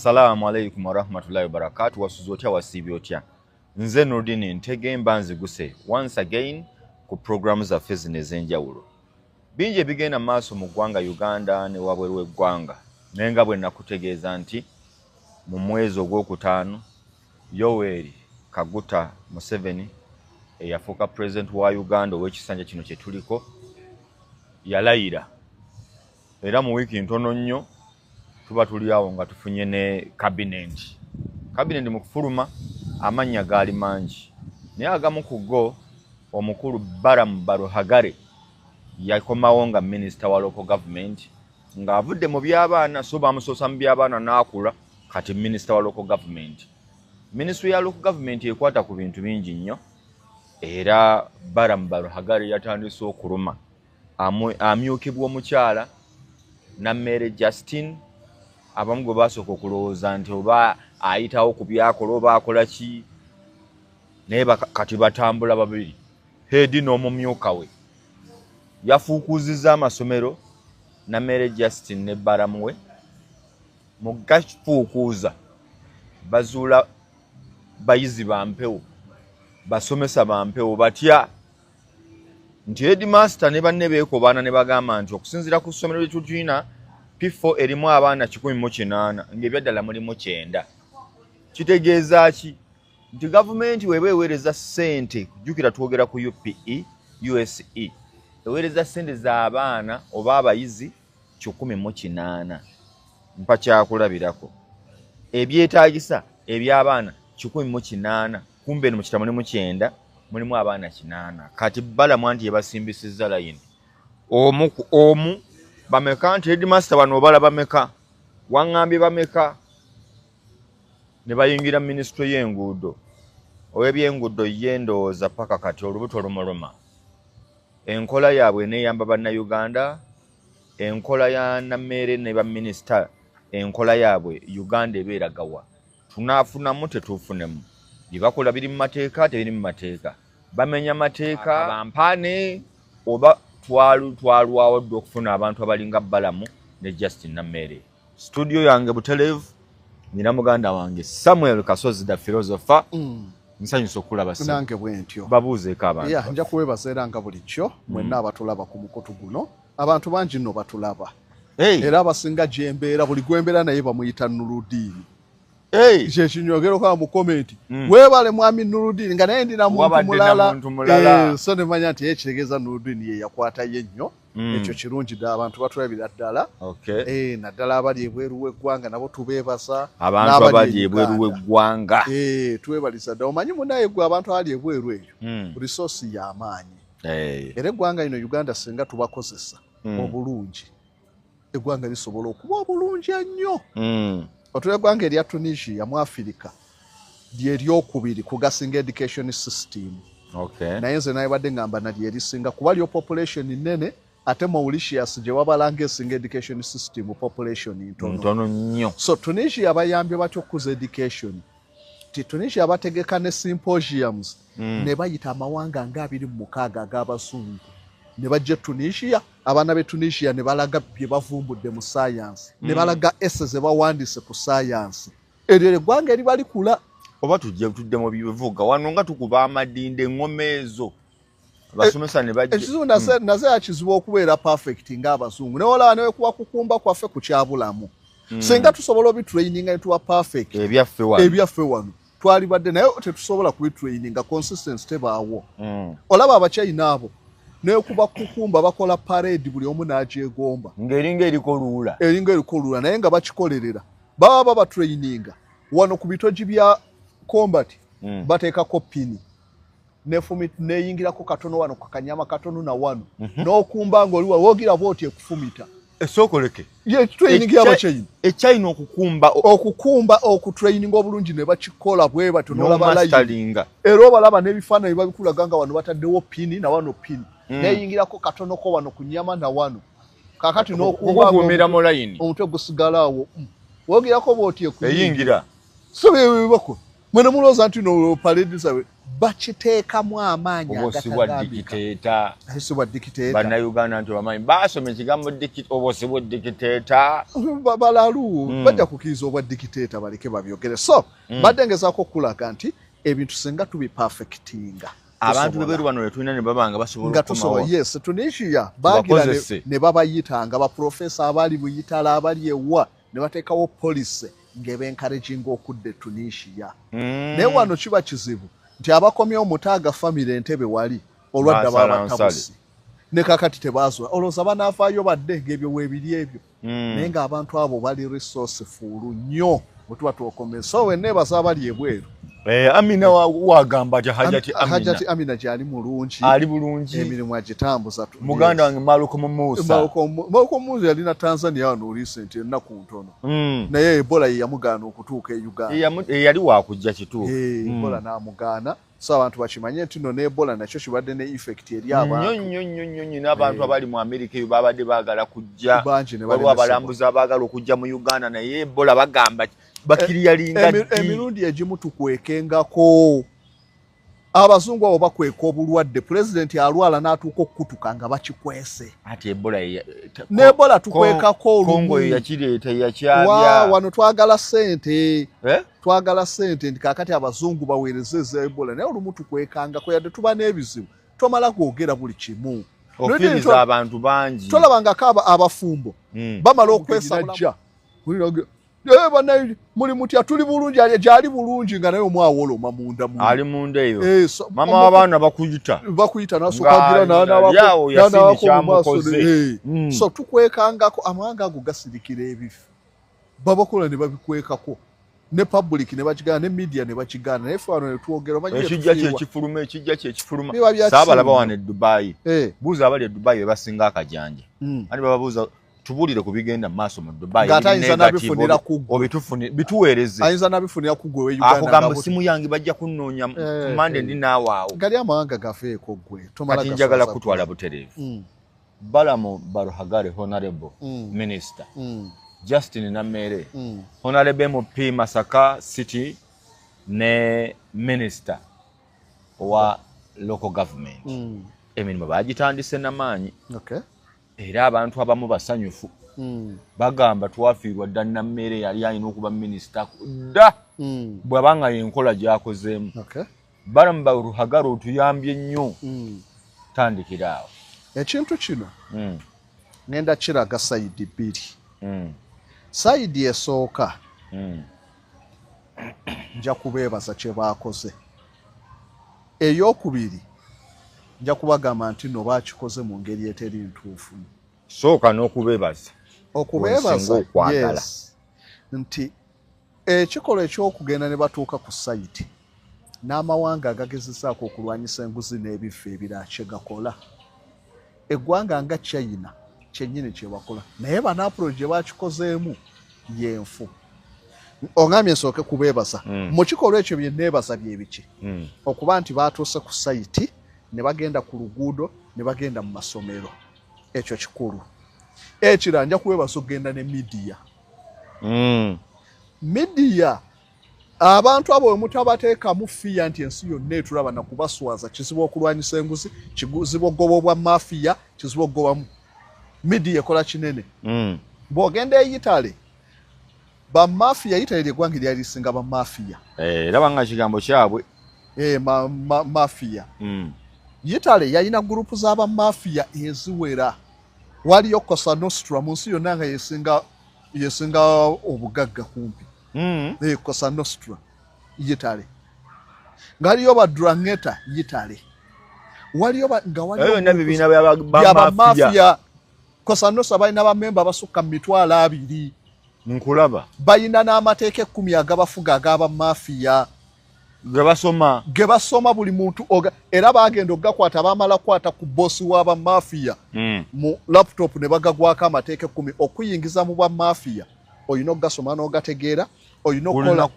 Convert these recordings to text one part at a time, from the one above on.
Assalamu alaikum warahmatullahi wabarakatu. Wasuze otya, wasiibye otya? Nze Nurdin Ntege, mba nziguse once again ku programu zaffe zino ez'enjawulo. Bingi ebigenda mu maaso mu ggwanga Uganda ne wabweru w'eggwanga, naye nga bwe nakutegeeza nti mu mwezi ogwokutaano Yoweri Kaguta Museveni, eyafuuka president wa Uganda ow'ekisanja kino kye tuliko, yalayira, era mu wiiki ntono nnyo tuba tuli awo nga tufunye ne cabinet. Cabinet mu kufuluma, amannya gaali mangi, naye agamu ku go, omukulu Balaam Barugahare yakomawo nga minisita wa local government, ng'avudde mu by'abaana. So bamusoosa mu by'abaana n'akula, kati minisita wa local government. Minisitule ya local government ekwata ku bintu bingi nnyo, era Balaam Barugahare yatandise okuluma. Amyukibwa omukyala Nameere Justine. Abamu gwe basooka okulowooza nti oba ayitawo ku byakola oba akola ki, naye kati batambula babiri, head n'omumyuka we. Yafuukuuzizza amasomero, Nameere Justin ne Balaam we. Mu gafuukuuza, bazuula bayizi bampewo, basomesa bampewo. Batya nti headmaster ne banne beekobaana ne bagamba nti okusinziira ku ssomero lye tulina, P4 erimu abaana 180, ng'ebyaddala mulimu 90. Kitegeeza ki? Nti gavumenti weba eweereza ssente, jjukira twogera ku UPE, USE, eweereza ssente z'abaana oba abayizi 180. Mpa kyakulabirako, ebyetaagisa eby'abaana 180, kumbe eno mu kitabo mulimu 90, mulimu abaana 80. Kati Balaam anti yebasimbisizza layini omu ku omu. Bameka? Nti headmaster, bano obala bameka? Waŋŋambye bameka? Ne bayingira minisitule y'enguudo. Ow'ebyenguudo ye ndowooza paka kati olubuto lumuluma. Enkola yaabwe eneeyamba Bannayuganda? Enkola ya Nameere ne baminisita, enkola yaabwe Uganda ebeera gawa? Tunaafunamu, tetuufunemu? Bye bakola biri mu mateeka, tebiri mu mateeka? Bamenya mateeka bampaane, oba twalwawo dda okufuna abantu abalinga Balaam ne Justin Nameere? Studio yange butelevu, nina muganda wange Samuel Kasozi the philosopher. Nsanyusa okulaba. Nange bwentyo. Babuuzeeko abantu. Ya, nja kuwebaza era nga bulijjo mwenna abatulaba ku mukutu guno. Abantu bangi nno batulaba. Hey. Era abasinga gyembeera, buli gwembeera naye bamuyita Nuludiini. Hey. Kyekinyongerako mu comment. Weebale mwami Nuludiini, nga naye ndina muntu Wabadde na mulala. muntu mulala. Eh, so nemanya nti ye kitegeeza Nuludiini ye yakwatayo ennyo. Ekyo kirungi ddala, abantu batulabira ddala. Eh, naddala abali ebweru w'eggwanga nabo tubeebaza. Abantu n'abali abali e ebweru Uganda. w'eggwanga. Eh, twebaliza ddala. Omanyi munaye gwe, abantu abali ebweru eyo resource y'amaanyi. Era eggwanga lino Uganda, singa tubakozesa obulungi, eggwanga lisobola okuba obulungi ennyo. Otula eggwanga erya Tunisia mu Afirika lye lyokubiri kugasinga education system. Naye nze nayebadde ngamba nalyo erisinga, kuba lyo population nnene, ate Mauritius gye wabalanga esinga education system, population ntono. Ntono nnyo. So Tunisia bayambye batya okukuza education? Ti Tunisia bategeka ne symposiums ne bayita amawanga nga 26 ag'abazungu ne bajja e Tunisia. Abaana b'e Tunisia ne balaga bye bavumbudde mu science, ne balaga esse ze bawandiise ku science. Eryo eggwanga eriba likula. Oba tujje tudde mu bivuga wano nga tukuba amadinda, eŋŋoma ezo, abasomesa ne bajja. Ekizibu naze yakizibu okubeera perfect ng'abazungu, naye olaba newekuba kukumba kwaffe kukyabulamu. Singa tusobola obitraininga ne tuba perfect ebyaffe wano. Ebyaffe wano twalibadde, naye tetusobola kubitraininga, consistency tebaawo. Olaba Abachina abo, nekuba kukumba bakola parade, buli omu n'agyegomba. Ng'eringa eriko luula. Eringa eriko luula, naye nga bakikolerera, baba babatraininga. Wano ku bitogi bya combat bateekako pini neyingirako katono wano ku kanyama katono, na wano n'okumba ng'oli wogira bwoti ekufumita. Esookoleke. Ye training y'Abachina. Echina okukumba okukumba, okutraininga obulungi ne bakikola bwe batyo, n'olaba line. N'omasteringa. Era obalaba n'ebifaananyi babikulaga nga wano bataddewo pini na wano pini neyingirako katonoko wano ku nyama na wano. Kakati n'okumba okukuumira mu layini. Omutwe gusigala awo. Wogirako bwoti ekuyingira. Eyingira. So bye bibako. Mwene mulowooza nti no parade zaabwe bakiteekamu amaanyi. Oba dictator. Sibwa dictator. Bannayuganda nti bamanyi, basoma ekigambo oba sibwa dictator. Balalu bajja kukkiriza obwa dictator, baleke babyogere. So mbadde ngezaako okulaga nti ebintu singa tubiperfectinga, abantu beberu bano letulina ne baba nga basobola nga tusobola. Yes, Tunisia bagira ne babayitanga baprofesa abali mu Yitala, abali ewa, ne bateekawo policy ng'ebencouraginga okudda e Tunisia. Naye wano kiba kizibu nti abakomyewo mutaaga famire entebe wali olwadda babatabusi ne kakati tebazula, olowooza banaavaayo badde ng'ebyo weebiri ebyo. Naye ng'abantu abo bali resourceful nnyo bwe tuba twokomeza. So wenneebaza abali ebweru. Amina wagamba ati Hajati Amina. Hajati Amina gyali mulungi. Ali bulungi. Emirimu agitambuza. Muganda wange Malcolm Musa. Malcolm Musa yalina Tanzania wano recent ennaku ntono. Naye Ebola ye yamugaana okutuuka e Uganda. Yali wakujja kituufu. Ebola n'amugaana. So abantu bakimanye nti no ne Ebola nakyo kibadde ne effect eri abantu. Nnyo nnyo nnyo nnyo. N'abantu abali mu America eyo babadde baagala kujja. Waliwo abalambuzi abaagala okujja mu Uganda, naye Ebola bagamba bakiriyalinga. Emirundi egimu tukwekengako. Abazungu abo bakweka obulwadde, pulezidenti alwala n'atuuka okukutuka nga bakikwese. Ati Ebola ne Ebola tukwekako olumu. Kongo yakireeta, yakyabya. Wano twagala ssente. Twagala ssente nti kaakati abazungu baweereze eza Ebola, naye olumu tukwekangako yadde tuba n'ebizibu. Tomala kwogera buli kimu. Ofiiriza abantu bangi. Tolabangako abafumbo bamala okwesabula, muli mutya, tuli bulungi, gyali bulungi, nga naye omwawoloma munda. Ali munda eyo. Mama w'abaana bakuyita. Bakuyita nasookagira nanawako. So tukwekangako, amawanga ago gasirikira ebifo babakola ne babikwekako, ne public ne bakigaana, ne media ne bakigaana, naye ffe wano ne twogera. Ekijja kyekifuluma, ekijja kyekifuluma. Saabalaba wano e Dubai. Buuza abali e Dubai bebasinga akajanja. Ani bababuuza, tubuulire ku bigenda mu maaso mu Dubai. Ng'ate n'abifunira ku obitufuni bituweereze. Ayinza n'abifunira ku gwe Uganda. Akugamba simu yange bajja kunnoonya ku Mande, ndi naawe awo. Gali amawanga gafeeko gwe. Kati njagala kutwala butereevu. Balamu Baruhagare, honorable minister, Justin Namere, honorable MP Masaka City ne minister owa local government, emirimu bagitandise namaanyi. Era abantu abamu basanyufu, bagamba twafiirwa dda Nammere yali alina okuba minisita dda, bw'abanga yenkola gy'akozeemu. Balamu Baruhagara, otuyambye nnyo. Tandikira awo. Ekintu kino ngenda kiraga side bbiri. Side esooka, nja kubeebaza kye baakoze. Eyokubiri, nja kubagamba nti no bakikoze mu ngeri eteri ntuufu. Sooka n'okubeebaza. Okubeebaza, yes, nti ekikolwa ekyokugenda ne batuuka ku site, n'amawanga agagezezaako okulwanyisa enguzi n'ebifo ebirala kye gakola, eggwanga nga China kyennyini kyebakola, naye bano approach gye bakikozeemu yenfu. Ongambye nsooke kubeebaza. Mu kikolwa ekyo bye neebaza bye biki? Okuba nti batuuse ku site, ne bagenda ku luguudo, ne bagenda mu masomero, ekyo kikulu. Ekirala, nja kubeebaza okugenda ne media. Media, abantu abo wemutabateekamu fear nti ensi yonna etulaba nakubaswaza, kizibu okulwanyisa enguzi, kizibu okugoba obwa mafiya, kizibu okugobamu. Media ekola kinene. Bw'ogenda e Italy, bamafiya, Italy lyeggwanga eryali lisinga bamafiya. Era banga kigambo kyabwe. Mafiya. Italy yalina gurupu z'abamafiya eziwera. Waliyo Cosa Nostra mu nsi yonna nga yesinga obugagga kumpi. Cosa Nostra Italy, ngaliyo ba 'Ndrangheta Italy, waliyo nga waliyo byonna bibiina byabamafiya. Cosa Nostra balina bamemba basukka mu 20,000. Nkulaba. Balina n'amateeka 10 agabafuga ag'abamafiya. Gebasoma. Gebasoma buli muntu era bagenda okugakwata, bamala kukwata ku boss w'abamafiya mu laptop ne bagagwako amateeka 10. Okuyingiza mu bwamafiya olina okugasoma n'ogategeera, olina okukola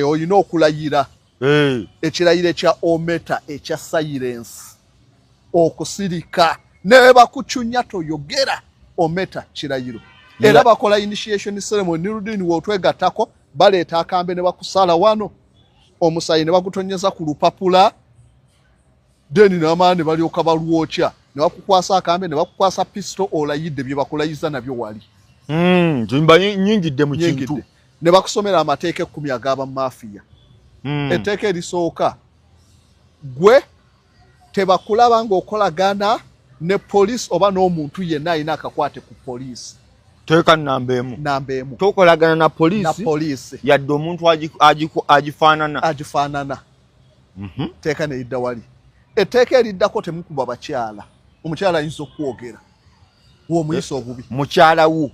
olina okulayira ekirayiro ekya omerta, ekya silence, okusirika ne bakucunya toyogera. Omerta kirayiro. Era bakola initiation ceremony. Nirudini wotwegattako. Baleeta akambe ne bakusala wano, omusayi ne bagutonyeza ku lupapula, then namala ne balyoka balwokya, ne bakukwasa akambe, ne bakukwasa pisto, olayidde bye bakulayiza nabyo wali. Mba nyingidde mu kintu. Ne bakusomera amateeka 10 ag'abamafiya. Etteeka erisooka, gwe tebakulaba ng'okolagana ne poliisi oba n'omuntu yenna alina akakwate ku poliisi. Teeka namba emu. Namba emu. Tokolagana na poliisi. Na poliisi. Yadde omuntu agifaanana. Agifaanana. Teeka neridda wali. Etteeka eriddako, temukuba bakyala. Omukyala ayinza okwogera w'omuyisa obubi. Mukyala wo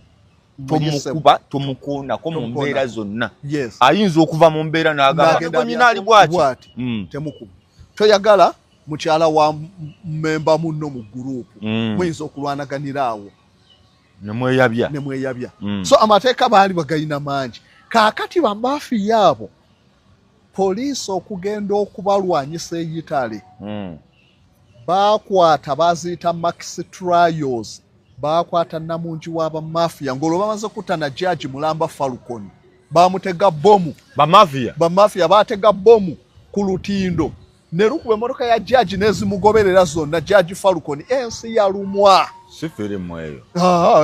tomukuba, tomukoonako mu mbeera zonna. Ayinza okuva mu mbeera n'agamba nyina ali bwati. Temukuba. Toyagala mukyala wa mmemba munno mu gurupu. Muyinza okulwanaganira awo. Nemweyabya. Nemweyabya. So amateeka baali bagayina mangi. Kaakati bamafiya abo, poliisi okugenda okubalwanyisa e Italy, bakwata, baziyita maxi trials, bakwata namungi w'abamafiya ng'olwo bamaze kutta na judge mulamba Falcon, bamutega bomu. Bamafiya. Bamafiya batega bomu ku lutindo ne lukuba emmotoka ya judge n'ezimugoberera zonna. Judge Falcon, ensi yalumwa. Si firimu eyo?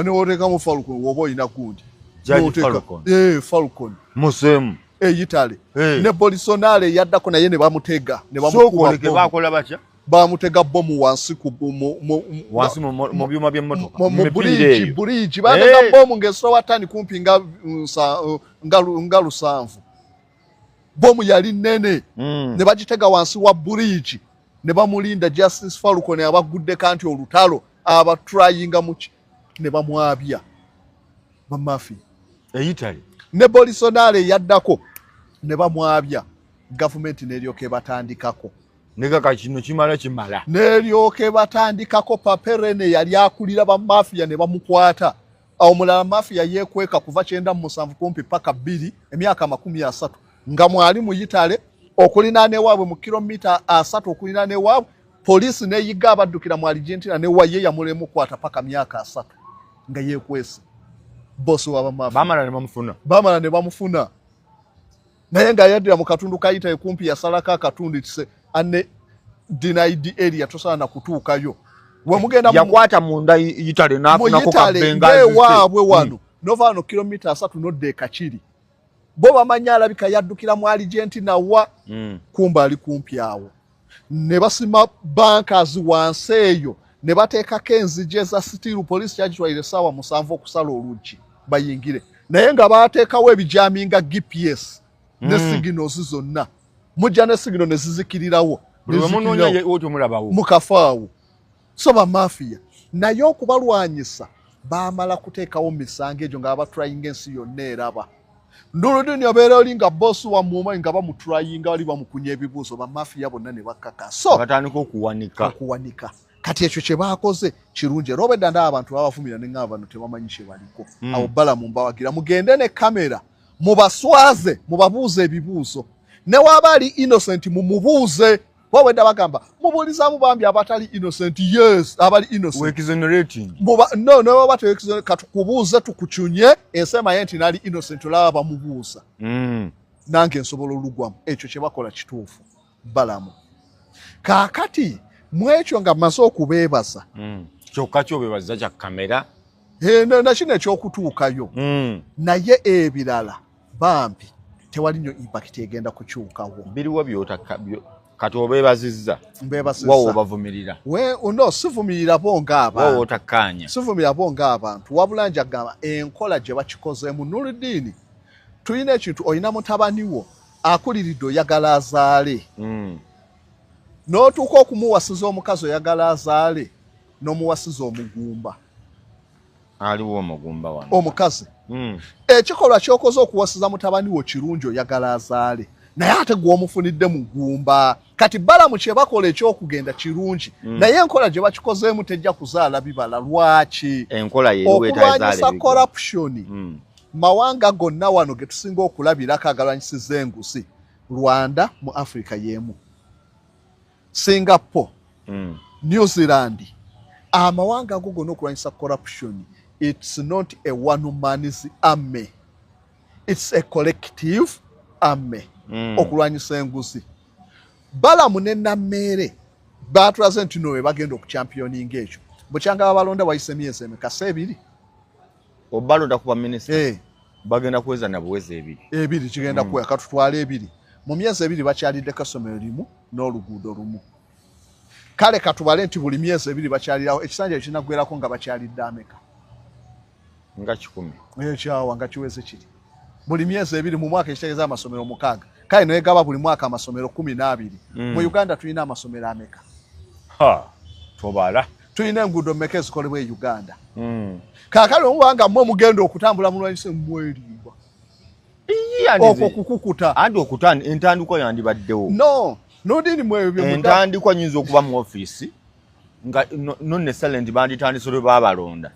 Newoteekamu Falcon, woba olina gundi. Judge Falcon. Falcon. Museemu. E Italy. Ne Bolsonaro yaddako naye ne bamutega ne bamukuba. Bakola batya? Bamutega bomu wansi ku wansi mu byuma by'emmotoka. Mu bridge batega bomu ng'esowa tani kumpi nga 7. Bomu yali nnene. Ne bagitega wansi wa bridge ne bamulinda Justice Falcon abaguddeko nti olutalo abatrayinga muki, ne bamwabya bamafiya. E Italy. Ne Bolsonaro yaddako ne bamwabya, gavumenti n'eryoka ebatandikako. Negaka kino kimala kimala. N'eryoka ebatandikako. Paperene yali akulira bamafiya ne bamukwata. Awo mulala mafiya yeekweka kuva 97 kumpi paka 2, emyaka 30 nga mwali mu Italy okulinaana ewaabwe mu kilomita 30 okulinaana ewaabwe. Poliisi neyiga abaddukira mu Argentina, newaye yamulemu kwata paka myaka 30 nga yeekwese, bosi w'abamafiya. Bamala ne bamufuna. Bamala ne bamufuna, naye nga yaddira mu katundu ka Italy kumpi, yasalako akatundu kise ane denied area, tosaana na kutuukayo wemugenda. Yakwata munda Italy n'afunako kabenga ewaabwe wano. Nova wano kilomita 30 nodda e Kakiri, bo bamanyi alabika yaddukira mu Argentina wa kumba ali kumpi awo. Ne basima bunkers wansi eyo, ne bateekako enzigi eza steel. Poliisi kyagitwalira essaawa 7 okusala oluggi bayingire, naye nga bateekawo ebijaminga GPS ne signals zonna, mujja ne signal ne zizikirirawo. Mukafaawo. So bamafiya naye okubalwanyisa bamala kuteekawo misango egyo nga babatrayinga, ensi yonna eraba. Nuludini obeera oli nga bosi wamuuma nga bamutrayinga, bali bamukunya ebibuuzo, bamafiya bonna ne bakkaka. So batandika okuwanika. Okuwanika. Kati ekyo kye baakoze kirungi, era obedda ndaba abantu babafumira, neŋŋamba bano tebamanyi kye baliko. Awo balamu mbawagira, mugende ne kamera mubaswaze, mubabuuze ebibuuzo, ne waba ali innocent mumubuuze. Wawedda bagamba mubuulizaamu bambi abatali innocent. Yes, abali innocent. No, newaba katukubuuze tukucunye, ensi emaye nti nali innocent. Olaba bamubuuza. Nange nsobola olugwamu. Ekyo kye bakola kituufu, balamu. Kaakati mu ekyo nga mmaze okubeebaza, Kyokka kyobebaza kya kamera. Nakino ekyokutuukayo. Naye ebirala bambi tewali nnyo impact egenda kukyukawo. Biriwo byotaka kati obeebazizza? Mbeebazizza. Wawo obavumirira? No, sivumirira bo ng'abantu. Otakkaanya? Sivumirira bo ng'abantu, wabula njagamba enkola gye bakikozeemu. Nuludiini, tulina ekintu, olina mutabani wo akuliridde, oyagala azaale. N'otuuka okumuwasiza omukazi, oyagala azaale, n'omuwasiza omugumba. Aliwo omugumba wano. Omukazi. Ekikolwa kyokoze okuwasiza mutabani wo kirungi, oyagala azaale, naye ate gw'omufunidde mugumba. Kati balamu kye bakola ekyokugenda kirungi, naye enkola gye bakikozeemu tejja kuzaala bibala. Lwaki? Enkola okulwanyisa corruption, mawanga gonna wano ge tusinga okulabirako agalwanyisiza enguzi, Rwanda mu Africa y'emu, Singapore, New Zealand, amawanga ago gonna okulwanyisa corruption, it's not a one man's army. It's a collective army okulwanyisa enguzi. Balamu ne Nammeere batulaze nti no we bagenda okuchampioninga ekyo. Bukyanga babalonda wayise emyezi emeka? Si 2? Obalonda kuba minisita, bagenda kuweza na buwezi 2. 2 kigenda kuwera, katutwale 2. Mu myezi 2 bakyaliddeko essomero limu n'oluguudo lumu. Kale katubale nti buli myezi 2 bakyalirawo, ekisanja ekinaggwerako nga bakyalidde ameka? Nga 100. Ekyawa nga kiweze kiri. Buli myezi 2 mu mwaka, ekitegeeza amasomero 6. Kale negaba buli mwaka amasomero 12. Mu Uganda tulina amasomero ameka? Ha, tobala. Tulina enguudo mmeka ezikolebwa e Uganda? Kaakale omuba nga mmwe mugenda okutambula mulwanyise, mwerimba. Okwo kukukuta. Anti okuta entandikwa yandibaddewo. No, nodini mwebyo. Entandikwa nyinza okuba mu ofiisi nga no necessarily nti banditandise lwe baabalonda.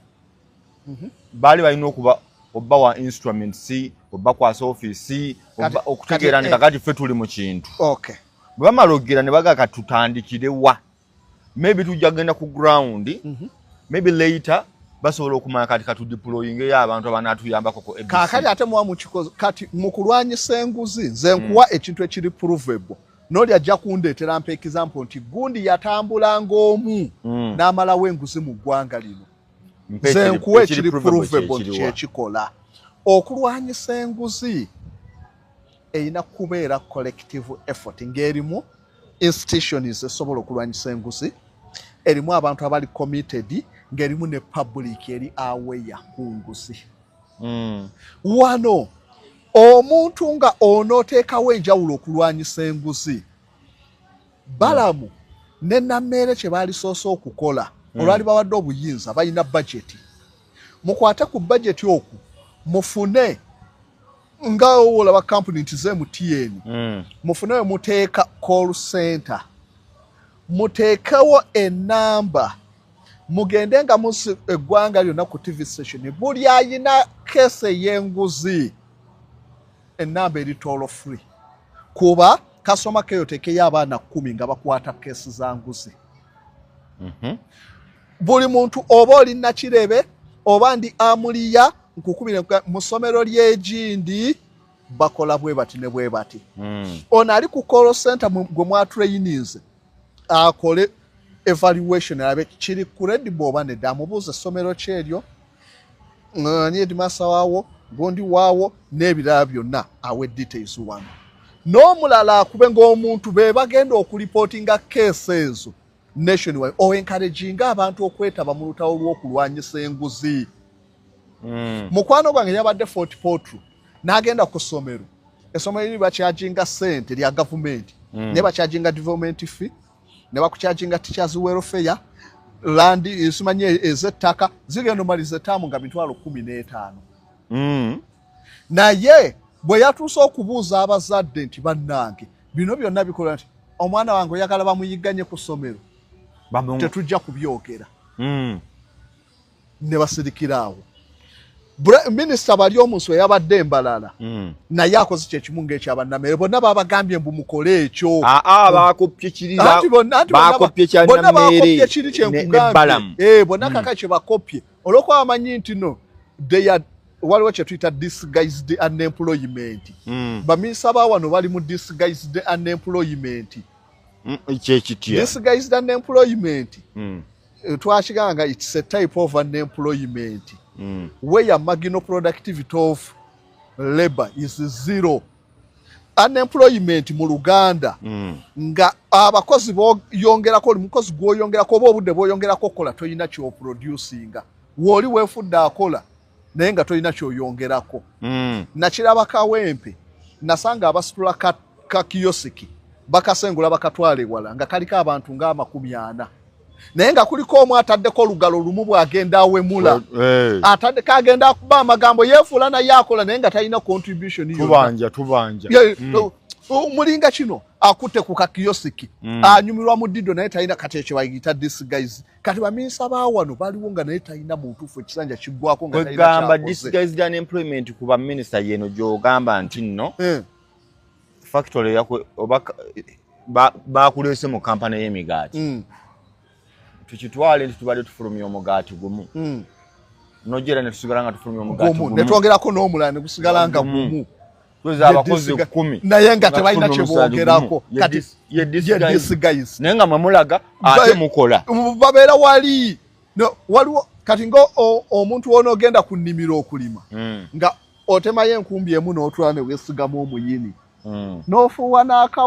Baali balina okuba obawa instruments, obakwasa ofiisi, okutegeera nti kakati ffe tuli mu kintu. Bwe bamala okugera ne bagaa katutandikire wa, maybe tujja kugenda ku ground, maybe later basobola okumanya kati katudeployingeyo abantu abanaatuyambako ku ABC. Kaakati ate muba mukikoze kati mu kulwanyisa enguzi, nze nkuwa ekintu ekiri provable. N'oli ajja kundeetera mpa example nti gundi yatambula ng'omu n'amalawo enguzi mu ggwanga lino. Mpa Nze nkuwa ekiri ekiri provable. Provable Kyekiriwa? Kyekikola okulwanyisa enguzi erina kubeera collective effort ng'erimu institutions esobola okulwanyisa enguzi, erimu abantu abali committed, ng'erimu ne public eri aware ku nguzi. Wano omuntu nga onooteekawo enjawulo okulwanyisa enguzi, Balamu ne Nammeere kye baalisoose okukola, olwali bawadde obuyinza, balina bajeti, mukwate ku bajeti okwo mufune nga olaba kampuni nti ze MTN, mufune we muteeka call center, muteekewo enamba, mugende nga musi eggwanga lyonna ku TV station, buli ayina case ey'enguzi enamba eri toll free, kuba kasoma keyo tekeyo abaana 10 nga bakwata case za nguzi. Buli muntu oba oli Nakirebe oba ndi Amuliya, nkukubire mu ssomero ly'egindi bakola bwe bati ne bwe bati. Ono ali ku call center gwe mwatraininze akole evaluation alabe kiri credible oba nedda, amubuuza essomero kyeryo, ani headmaster waawo, gundi waawo n'ebirala byonna, awe details wano. N'omulala akube ng'omuntu be bagenda okulipootinga case ezo nationwide, oencouraginga abantu okwetaba mu lutalo lw'okulwanyisa enguzi. Mukwano gwange yabadde Fort Portal n'agenda ku ssomero, essomero liri bakyajinga ssente lya gavumenti, naye bakyajinga development fee, ne bakukyajinga teachers welfare, land, simanyi ez'ettaka, zigenda omaliza ettaamu nga 15,000. Naye bwe yatuuse okubuuza abazadde nti bannange bino byonna bikola nti omwana wange oyagala bamuyigganye ku ssomero, tetujja kubyogera, ne basirikira awo. Minisita bali omusu eyabadde embalala naye akoze kyekimu ng'ekyabannamere, bonna babagambye mbu mukole ekyo. Aa, bakopye kiri. Anti bonna anti bonna bakopye kya bonna Nammeere bakopye kiri ne kyenkugambye. Balamu. Eh, bonna kaka kye bakopye olw'okuba bamanyi nti no they are, waliwo kye tuyita disguised unemployment. Baminisita ba wano bali mu disguised unemployment. Kyekitya? Disguised unemployment, twakigamba nga it's a type of unemployment where marginal productivity of labor is zero. Unemployment mu Luganda nga abakozi boyongerako, oli mukozi gwoyongerako oba obudde bwoyongerako okukola tolina kyoproducinga, wooli weefudde akola naye nga tolina kyoyongerako. Nakiraba Kawempe, nasanga abasitula ka kiyosiki bakasengula bakatwala ewala nga kaliko abantu nga 40, naye nga kuliko omu ataddeko olugalo lumu bw'agenda awemula, ataddeko agenda akuba amagambo yeefuula naye akola naye nga talina contribution yonna. Tubanja tubanja. Mulinga kino akutte ku kakiyosiki, anyumirwa mu dido naye talina. Kati ekyo bayita disguise. Kati baminisita ba wano baliwo nga naye talina muntuufu, ekisanja kiggwako nga talina Kwegamba kyakoze. Disguised unemployment ku baminisita yeno gy'ogamba nti nno factory yakwe oba bakuleese mu kampani y'emigaati, tukitwale nti tubadde tufulumya omugaati gumu. Nojera ne tusigala nga tufulumya omugaati gumu, gumu. Ne twongerako n'omulala ne gusigala nga Gumu. gumu. Tuweza abakozi 10 naye nga tebalina kye boogerako. Kati ye ye disguise. Naye nga mwemulaga ate mukola. Babeera wali no, waliwo kati nga omuntu wonoogenda ku nnimiro okulima, nga otemayo enkumbi emu n'otula ne weesigamu omuyini, n'ofuuwa n'akawa.